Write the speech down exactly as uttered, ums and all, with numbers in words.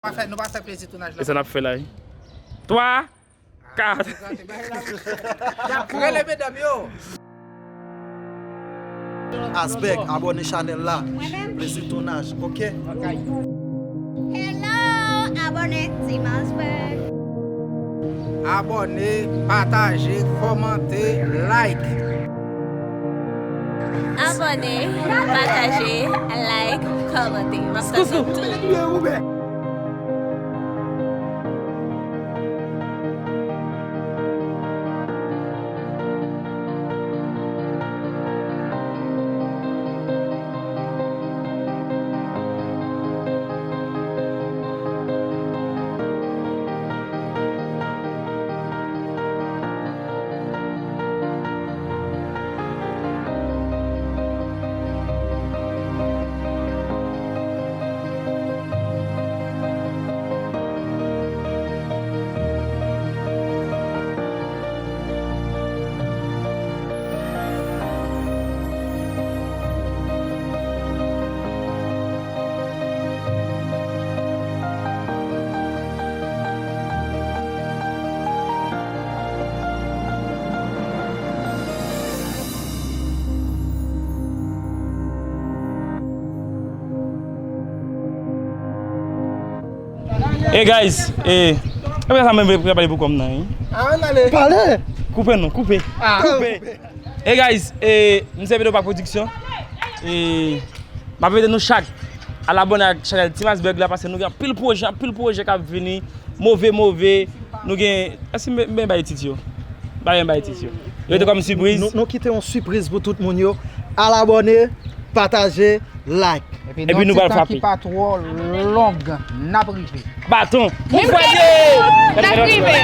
Pa fè, nou pa fè plezi tounaj la. E sa n ap fè la, wi. Twa, kat. Y ap rele medam yo. Asbèk, abòne chanèl la. Plezi tounaj, oke? Hello, abòne Team Asbèk. Abòne, pataje, kòmante, like. Abòne, pataje, like, kòmante. M ap tann nou tou. Hey guys, eh, e sa menm vre pale pou kòm nan, wi. Ah, ann ale. Pale. Koupe non, koupe. Ah. Koupe. Hey guys, eh, m se Pedro Pac Production. Eh, m ap envite nou chak al abòne ak chanèl Team Asbèk la, paske nou gen anpil pwojè, anpil pwojè k ap vini, move, move. Nou gen, èske m, m bay tit yo? Bay, m bay tit yo. Yo rete kòm sipriz. Nou, nou kite yon sipriz pou tout moun yo. Al abòne, pataje, like. Epi nou pral frape. Epi nan yon ti tan ki pa twò long, n ap rive. Baton. Pou fwaye! N ap rive.